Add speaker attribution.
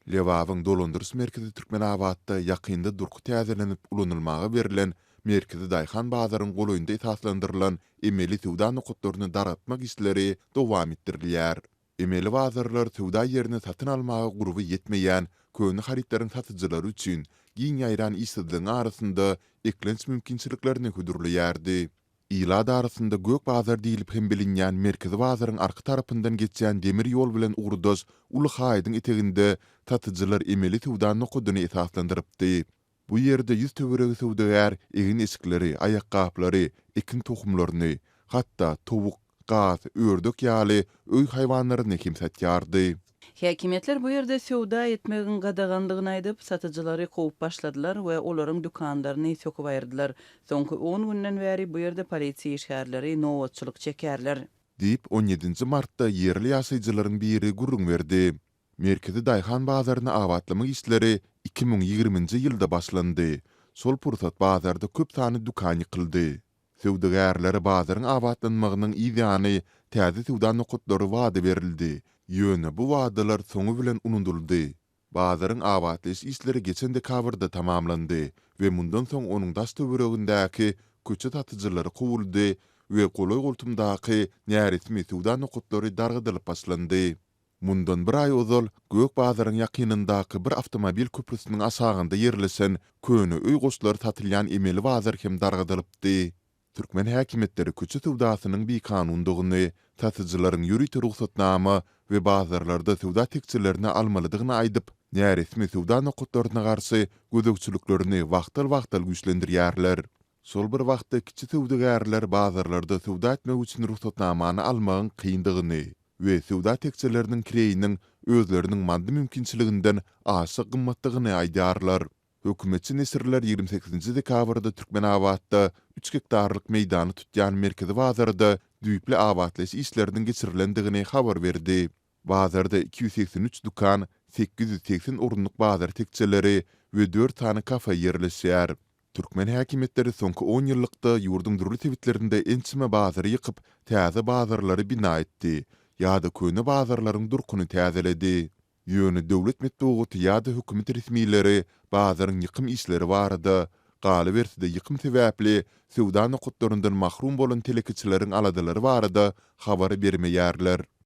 Speaker 1: Lebabyň dolandyryş merkezi Türkmenabatda ýakynda durky täzelenip ulanylmaga berlen Merkezi daýhan bazaryň golaýynda esaslandyrylan emeli söwda nokatlaryny dargatmak işleri dowam etdirilýär. Emeli bazarlar söwda ýerini satyn almaga gurby ýetmeýän köne harytlaryň satyjylary üçin giň ýaýran işsizligiň arasynda eklenç mümkinçiliklerini hödürleýärdi. Ilat arasynda Gök bazar diýlip hem bilinýän merkezi bazaryň arka tarapyndan geçýän demir ýol bilen ugurdaş uly haýadyň eteginde satyjylar emeli söwda nokadyny esaslandyrypdy. Bu ýerde 100 töweregi söwdagär egin-eşikleri, aýakgaplary, ekin tohumlaryny, hatda towuk, gaz, ördek ýaly öý haýwanlaryny hem satýardy.
Speaker 2: Häkimiýetler bu ýerde söwda etmegiň gadagandygyny aýdyp, satyjylary kowup başladylar we olaryň dükanlaryny söküp aýyrdylar. Soňky on günden bäri bu ýerde polisiýa işgärleri nobatçylyk çekýärler.
Speaker 1: Diýip, on ýedinji martda ýerli ýaşaýjylaryň biri gürrüň berdi. Merkezi daýhan bazaryny abatlamak işleri 2020-nji ýylda başlandy. Şol pursat bazarda köp sanly dükan ýykyldy. Söwdagärlere bazaryň abatlanmagynyň yz ýany täze söwda nokatlary wada berildi, ýöne bu wadalar soňy bilen unudyldy. Bazaryň abatlaýyş işleri geçen dekabrda tamamlandy we mundan soň onuň daş-töweregindäki köçe satyjylary kowuldy we golaý-goltumdaky näresmi söwda nokatlary dargadylyp başlandy. Mundan bir aý ozal Gök bazaryň ýakynyndaky bir awtomobil köprüsiniň aşagynda ýerleşen köne öý goşlary satylýan emeli bazar hem dargadylypdy. Türkmen häkimiýetleri köçe söwdasynyň bikanundygyny, satyjylaryň ýörite rugsatnama we bazarlarda söwda tekjelerini almalydygyny aýdyp, näresmi söwda nokatlaryna garşy gözegçiliklerini wagtal-wagtal güýçlendirýärler. Şol bir wagtda kiçi söwdagärler bazarlarda söwda etmek üçin rugsatnamany almagyň kyndygyny we söwda tekjeleriniň kireýiniň özleriniň maddy mümkinçiliginden aşa gymmatdygyny aýdýarlar. Hökümetçi neşirler 28-nji dekabrda Türkmenabatda üç gektarlyk meýdany tutýan merkezi bazarda düýpli abatlaýyş işleriniň geçirilendigini habar berdi. Bazarda 283 dükan, 880 orunlyk bazar tekjeleri we dört sany kafe ýerleşýär. Türkmen häkimiýetleri soňky on ýyllykda ýurduň dürli sebitlerinde ençeme bazary ýykyp, täze bazarlary bina etdi ýa-da köne bazarlaryň durkuny täzeledi. Ýöne döwlet metbugaty ýa-da hökümet resmileri bazaryň ýykym işleri barada, galyberse-de ýykym sebäpli söwda nokatlaryndan mahrum bolan telekeçileriň aladalary barada habar bermeýärler.